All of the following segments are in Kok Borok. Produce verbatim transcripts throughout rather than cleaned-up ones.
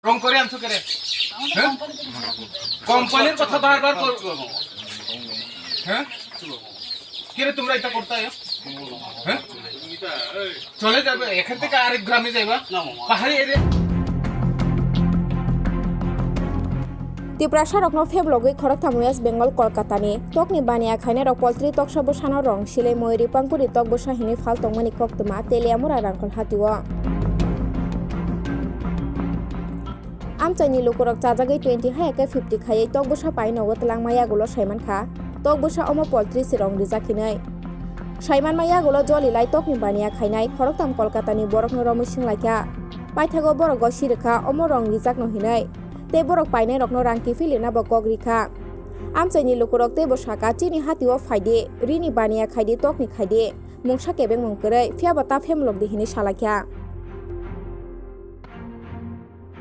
রং করে আনছো কেরে? হ্যাঁ? কোম্পানির কথা বারবার কর-, হ্যাঁ? কেরে তোমরা এটা করতে আছো? হ্যাঁ? চলে যাবে, এখান থেকে আরেক গ্রামে যাইবা। পাহাড়ি area. Tiprasa rokno pheblogwi khoroktham West Bengal Kolkata ni tokni baniya khainai rok poltri toksa bwsano rong silai moyori pangkuri tok bwsa hinwi phal tongmani koktwma Teliamura Rangkhol hatio. Amchaini lukurok chajagwi twenty hai khe fifty khaiwi tok bwsa pai nogo twlangma yagulo saimankha, tok bwsa omo poltri se rong rijak hinwi. Saimanma yagulo joli lai tokni baniya khainai khoroktham Kolkatani borokno romwi swnglaikha. Paithago borok gosi rwkha omo rong rijakno hinwi, tei borok painairokno rang kiphilwina bo kok rikha. Amchaini lukurok teibo saka, "Chini hatio phaidi, rini baniya khaidi, tokni khaidi, mungsa kebengmung kwrwi, phiyaba ta phemlokdi," hinwi salaikha.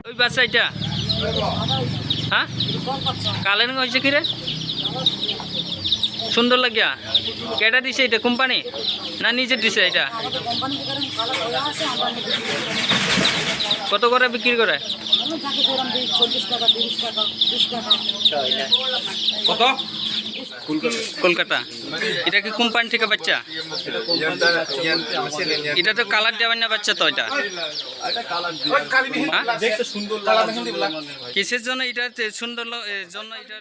ওই বাচ্চা এটা? হ্যাঁ? কালারিং হয়েছে কি রে? সুন্দর লাগিয়া? কেটা দিছে এটা, কোম্পানি না নিজে দিছে এটা? কত করে বিক্রি করে? কত? কলকাতা। এটা কি কোম্পানি থেকে বাচ্চা? এটা তো কালার দেওয়ার না বাচ্চা তো এটা? হ্যাঁ? কিসের জন্য এটা তে সুন্দর ল-, এ, জন্য এটা?